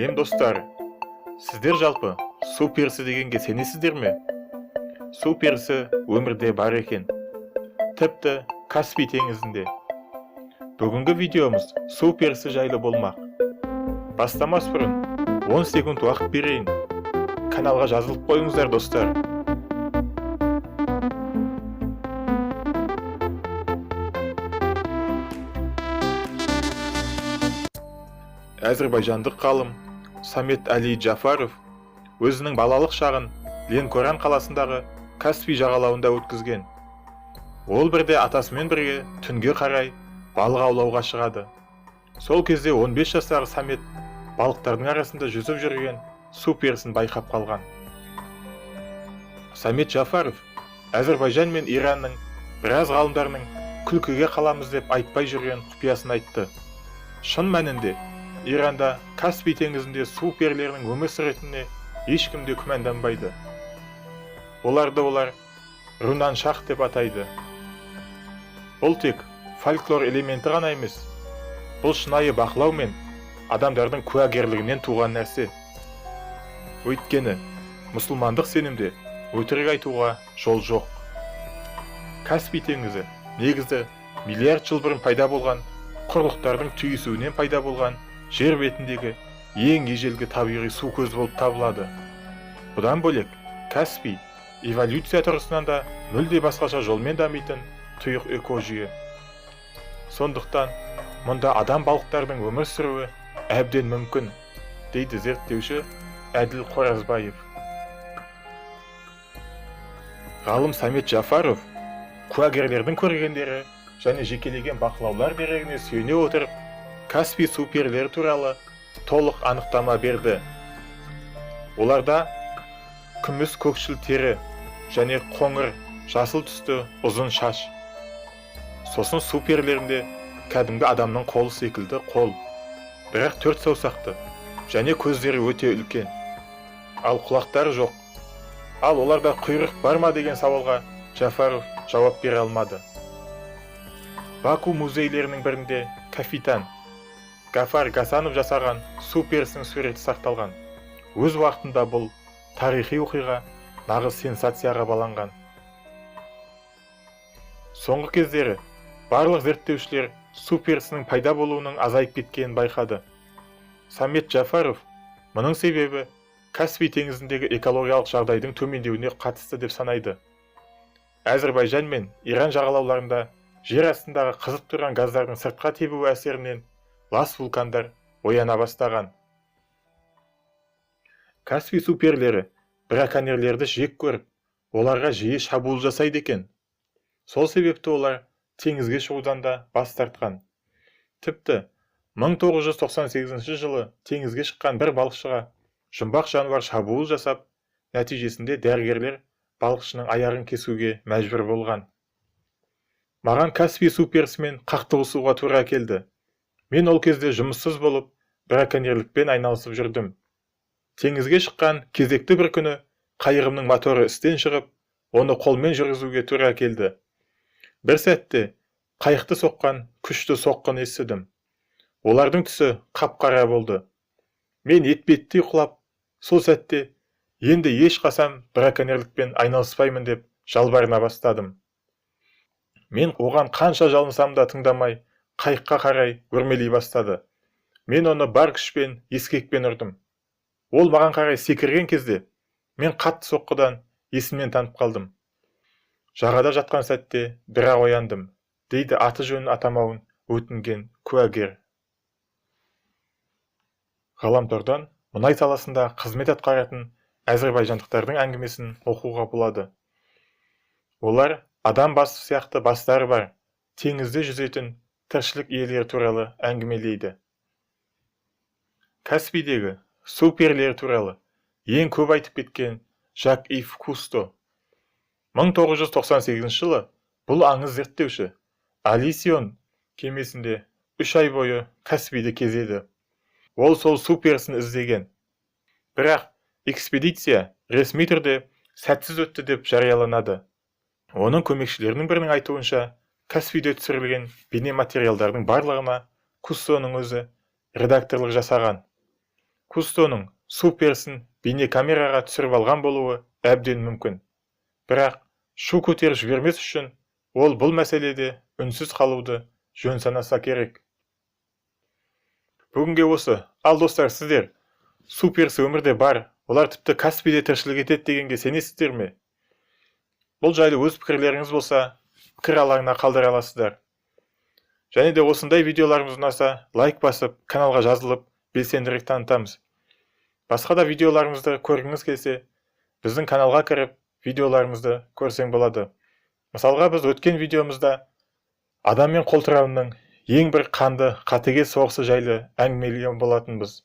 Сәлем, достар! Сіздер жалпы су перісі дегенге сенесіздер ме? Су перісі өмірде бар екен. Тіпті Каспий теңізінде. Бүгінгі видеомыз су перісі жайлы болмақ. Бастамас бұрын 10 секунд уақыт берейін. Каналға жазылып қойыңыздар, достар. Әзірбайжандық ғалым Самет Али Джафаров өзінің балалық шағын Ленкоран қаласындағы Каспий жағалауында өткізген. Ол бірде атасымен бірге түнге қарай балық аулауға шығады. Сол кезде 15 жастағы Самет балықтардың арасында жүзіп жүрген су перісін байқап қалған. Самет Джафаров Әзірбайжан мен Иранның біраз ғалымдарының күлкіге қаламыз деп айтпай жүрген құпиясын айтты. Шын мәнінде Иранда Каспий теңізінде су перілерінің өмір сүретініне ешкім де күмәнданбайды. Оларды олар рунаншах деп атайды. Бұл тек фольклор элементі ғана емес, бұл шынайы бақылау мен адамдардың куәгерлігінен туған нәрсе. Өйткені мұсылмандық сенімде өтірік айтуға жол жоқ. Каспий теңізі негізі миллиард жыл бұрын пайда болған құрлықтардың түйісуінен пайда болған жер бетіндегі ең ежелгі табиғи су көзі болып табылады. Бұдан бөлек, Каспий эволюция тұрғысынан да мүлде басқаша жолмен дамитын тұйық экожүйе. Сондықтан мұнда адам балықтардың өмір сүруі әбден мүмкін, дейді зерттеуші Әділ Қоразбаев. Ғалым Самет Джафаров куәгерлердің көргендері және жекелеген бақылаулар дерегіне сүйене отырып, Каспий су перілері туралы толық анықтама берді. Оларда күміс көкшіл тері және қоңыр жасыл түсті ұзын шаш. Сосын су перілерінде кәдімгі адамның қолы секілді қол, бірақ төрт саусақты және көздері өте үлкен. Ал құлақтары жоқ. Ал оларда құйрық бар ма деген сауалға Джафаров жауап бере алмады. Баку музейлерінің бірінде капитан Гафар Гасанов жасаған су перісінің суреті сақталған. Өз уақытында бұл тарихи оқиға нағыз сенсацияға баланған. Соңғы кездері барлық зерттеушілер су перісінің пайда болуының азайып кеткенін байқады. Самет Джафаров мұның себебі Каспий теңізіндегі экологиялық жағдайдың төмендеуіне қатысты деп санайды. Әзірбайжан мен Иран жағалауларында жер астындағы қызып тұрған газдардың сыртқа тебуі әсерінен лас вулкандар ояна бастаған. Каспий су перілері браконьерлерді жек көріп, оларға жиі шабуыл жасайды екен. Сол себепті олар теңізге шығудан да бас тартқан. Тіпті 1998 жылы теңізге шыққан бір балықшыға жұмбақ жануар шабуыл жасап, нәтижесінде дәрігерлер балықшының аяғын кесуге мәжбүр болған. Маған Каспий су перісімен қақтығысуға тура келді. Мен ол кезде жұмыссыз болып, браконьерлікпен айналысып жүрдім. Теңізге шыққан кезекті бір күні қайығымның моторы істен шығып, оны қолмен жүргізуге тура келді. Бір сәтте қайықты соққан күшті соққыны естідім. Олардың түсі қап-қара болды. Мен етпеттей құлап, сол сәтте енді ешқашан браконьерлікпен айналыспаймын деп жалбарына бастадым. Мен оған қанша жалынсам да тыңдамай, қайыққа қарай өрмелей бастады. Мен оны бар күшпен ескекпен ұрдым. Ол маған қарай секірген кезде мен қатты соққыдан есімнен танып қалдым. Жағада жатқан сәтте бірақ ояндым, дейді аты жөнін атамауын өтінген куәгер. Ғаламтордан мұнай саласында қызмет атқаратын әзірбайжандықтардың әңгімесін оқуға болады. Олар адам басы сияқты бастары бар, теңізде жүзетін тіршілік иелері туралы әңгімелейді. Каспийдегі су перілері туралы ең көп айтып кеткен Жак Ив Кусто. 1998 жылы бұл аңыз зерттеуші Алисион кемесінде 3 ай бойы Каспийді кезеді. Ол сол су перісін іздеген. Бірақ экспедиция ресми түрде сәтсіз өтті деп жарияланады. Оның көмекшілерінің бірінің айтуынша, Каспийде түсірілген бейнематериалдардың барлығына Кустоның өзі редакторлық жасаған. Кустоның су перісін бейнекамераға түсіріп алған болуы әбден мүмкін. Бірақ шу көтеріп жібермес үшін ол бұл мәселеде үнсіз қалуды жөн санаса керек. Бүгінге осы. Ал, достар, сіздер су перісі өмірде бар, олар тіпті Каспийде тіршілік етеді дегенге сенесіздер ме? Бұл жайлы өз пікірлеріңіз болса, пікір алаңына қалдыра аласыздар. Және де осындай видеоларымыз ұнаса, лайк басып, каналға жазылып, белсендірек танытамыз. Басқа да видеоларымызды көргіңіз келсе, біздің каналға кіріп, видеоларымызды көрсең болады. Мысалға, біз өткен видеомызда адам мен қолтырауынның ең бір қанды қатыгез соғысы жайлы әңгімелеген болатынбыз.